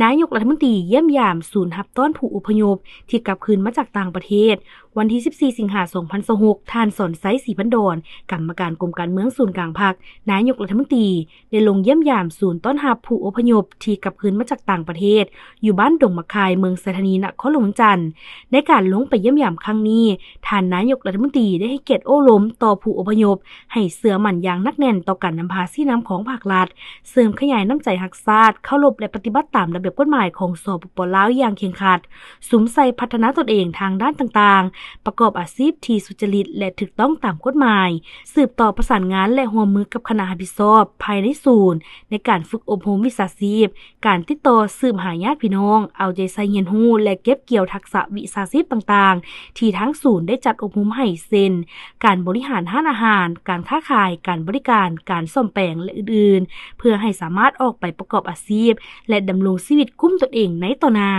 ນາຍົກລັດຖະມົນຕີຢ້ຽມຢາມສູນຮັບຕ້ອນຜູ້ອົບພະຍົບທີ່ກັບຄືນມາຈາກຕ່າງປະເທດ. ວັນທີສິບສີ່ ສິງຫາ ສອງພັນຊາວຫົກ ທ່ານ ສອນໄຊ ສີພັນດອນ ກຳມະການກົມການເມືອງສູນກາງພັກ, ນາຍົກລັດຖະມົນຕີ ໄດ້ລົງຢ້ຽມຢາມສູນຕ້ອນຮັບຜູ້ອົບພະຍົບທີ່ກັບຄືນມາຈາກຕ່າງປະເທດ ຢູ່ບ້ານດົງໝາກຄາຍ ເມືອງໄຊທານີ ນະຄອນຫຼວງວຽງຈັນ. ໃນການລົງໄປຢ້ຽມຢາມຄັ້ງນີ້, ທ່ານນາຍົກລັດຖະມົນຕີໄດ້ໃຫ້ກຽດໂອ້ລົມຕໍ່ຜູ້ອົບພະຍົບ ໃຫ້ເຊື່ອໝັ້ນຢ່າງໜັກແໜ້ນຕໍ່ການນຳພາຊີ້ນຳຂອງພາກລັດ, ເສີມຂະຫຍາຍນ້ຳໃຈຮັກຊາດ, ເຄົາລົບ ແລະ ປະຕິບັດຕາມລະບຽບກົດໝາຍຂອງ ສປປ ລາວ ຢ່າງເຄັ່ງຄັດ, ສຸມໃສ່ພັດທະນາຕົນເອງທາງດ້ານຕ່າງໆ, ປະກອບອາຊີບທີ່ສຸຈະລິດ ແລະ ຖືກຕ້ອງຕາມກົດໝາຍ, ສືບຕໍ່ປະສານງານ ແລະ ຮ່ວມມືກັບຄະນະຮັບຜິດຊອບພາຍໃນສູນ ໃນການຝຶກອົບຮົມວິຊາຊີບ, ການຕິດຕໍ່ສືບຫາຍາດພີ່ນ້ອງ, ເອົາໃຈໃສ່ຮຽນຮູ້ ແລະ ເກັບກ່ຽວທັກສະວິຊາຊີບຕ່າງໆ ທີ່ທາງສູນໄດ້ຈັດອົບຮົມໃຫ້ ເຊັ່ນ ການບໍລິຫານຮ້ານອາຫານ, ການຄ້າຂາຍ, ການບໍລິການ, ການສ້ອມແປງ ແລະ ອື່ນໆ ເພື່ອໃຫ້ສາມາດອອກໄປປະກອບອາຊີບ ແລະ ດຳລົງຊີວິດກຸ້ມຕົນເອງໃນຕໍ່ໜ້າ.